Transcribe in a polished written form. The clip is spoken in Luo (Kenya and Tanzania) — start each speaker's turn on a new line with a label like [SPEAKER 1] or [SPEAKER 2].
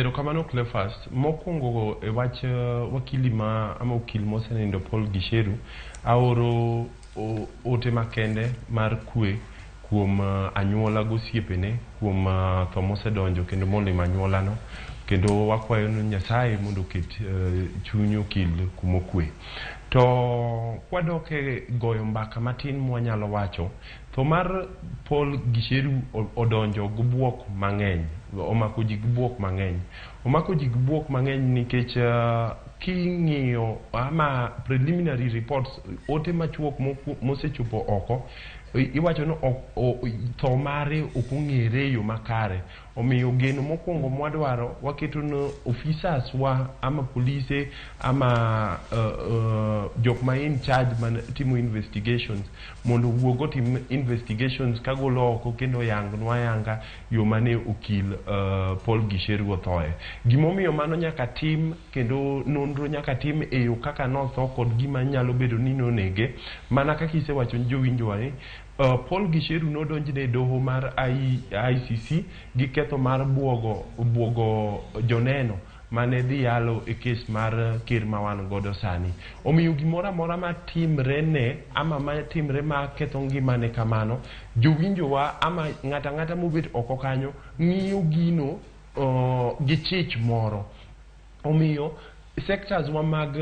[SPEAKER 1] Erokamano Cleophas. Mokwongo e wach wakili ma ama okil mosenindo Paul Gicheru, aoro ote makende mar kwe kuom anyuola gosiepene kuom tho mosedonjo kendo molimo anyuolano kendo wakwayo ni Nyasaye mondo oket chuny okil kumokwe. To kwadok e goyo mbaka matin mwanyalo wacho, tho mar Paul Gicheru odonjo gi buok mang'eny, omako ji gi buok mang'eny. Omako ji gi buok mang'eny nikech king'iyo ama preliminary reports, ote machuok mosechopo oko, iwacho ni tho mare ok ong'ere e yo makare. Omiyo geno mokwongo mwadwaro waketo ne officers wa ama polise ama jok ma in charge man timo investigations mondo owuog otim investigations kagolo oko kendo oyangnwa ayanga yo mane okil Paul Gicheru othoe. Gimomiyo mano nyaka tim kendo nonro nyaka tim e yo kaka notho kod gima nyalo bedo ni nonege mana kaka isewacho ni jowinjowa ni Paul Gicheru nodonjne e doho mar ICC gi ketho mar buogo joneno mane dhi yalo e kes mar ker ma wan godo sani. Omiyo gimoro amora matimre ne ama matimre ma ketho ngimane kamano, jowinjowa ama ng'ata ang'ata mobet oko kanyo ng'iyo gino gi chich moro. Omiyo sectors wa mag